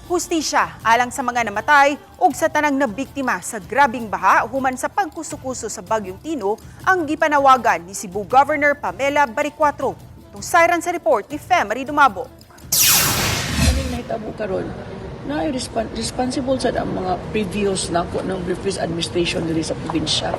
Hustisya alang sa mga namatay ug sa tanang nabiktima sa grabing baha human sa pagkuso-kuso sa Bagyong Tino ang gipanawagan ni Cebu Governor Pamela Baricuatro. Tusayran sa report ni Femery Dumabo. Kaning nahitabo karon na responsible sa ang mga previous nako ng previous administration diri sa probinsya.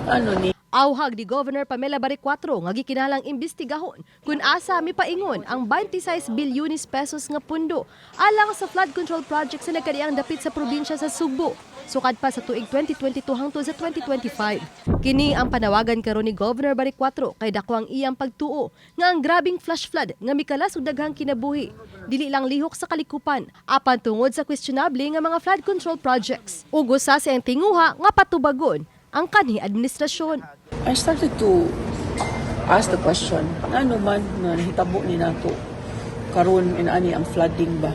Ano ni Awhag ni Governor Pamela Baricuatro nga gikinalang imbestigahon kung asa mipaingon ang 26 bilyones pesos nga pundo alang sa flood control project sa nagkadiang dapit sa probinsya sa Sugbo sukad pa sa tuig 2022 hangtod sa 2025. Kini ang panawagan karon ni Governor Baricuatro kay dako ang iyang pagtuo nga ang grabing flash flood nga mikalas og daghang kinabuhi dili lang lihok sa kalikupan apan tungod sa questionable nga mga flood control projects. Ug usa sa iyang tinguha nga patubagon ang kanhi administrasyon. I started to ask the question, ano man nga nahitabo ni nato karon in ani ang flooding ba?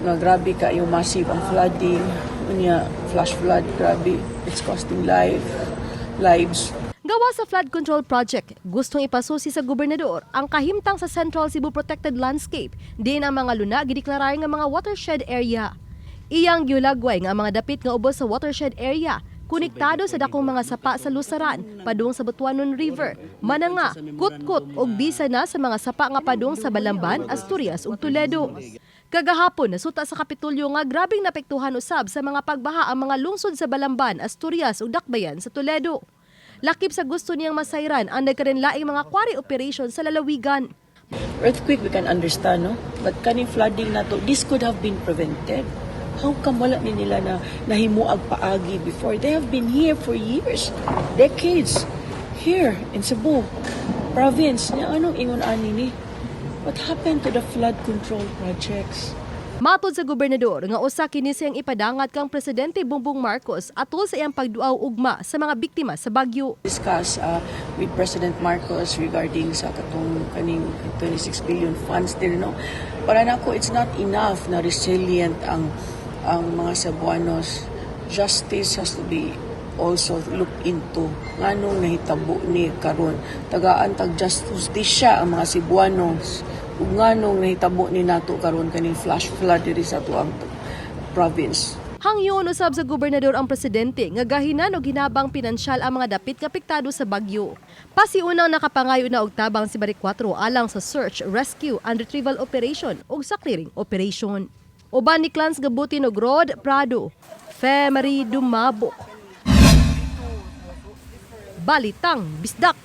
Nga grabe kayo, massive ang flooding, unya flash flood, grabe, it's costing lives. Gawa sa flood control project, gustong ipasusi sa gobernador ang kahimtang sa Central Cebu Protected Landscape, diin ang mga luna gideklarar nga mga watershed area. Iyang giulagway nga ang mga dapit nga ubos sa watershed area, konektado sa dakong mga sapa sa Lusaran, padung sa Butuanon River, Mananga, Kutkut ug bisa na sa mga sapa nga padung sa Balamban, Asturias ug Toledo. Kagahapon, nasuta sa Kapitolyo nga grabing napektuhan usab sa mga pagbaha ang mga lungsod sa Balamban, Asturias ug Dakbayan sa Toledo. Lakip sa gusto niyang masayran ang nagkarinlaing mga quarry operation sa lalawigan. Earthquake we can understand, no? But kaning flooding nato, this could have been prevented. How come wala ni nila na nahimuag paagi before? They have been here for years, decades, here in Cebu province. Nya anong ingon ani ni? What happened to the flood control projects? Matod sa gobernador nga usa kini siyang ipadangat kang Presidente Bongbong Marcos atol sa iyang pagduaw ugma sa mga biktima sa bagyo. Discuss with President Marcos regarding sa katong kaning 26 billion funds din, no? Para nako, it's not enough na resilient ang mga Cebuanos. Justice has to be also looked into, nganong nahitabo ni karon. Tagaan tag justice ang mga Cebuanos ug nganong nahitabo ni nato karon kaning flash flood diri sa atuang province. Hangyoon usab sa gobernador ang presidente nga gahinan og hinabang pinansyal ang mga dapit nga apektado sa bagyo. Pasiunang nakapangayo na og tabang si Baricuatro alang sa search, rescue and retrieval operation ug sa clearing operation. Uban ni Clans Gabutin og Rod Prado, Femery Dumabok. Balitang Bisdak.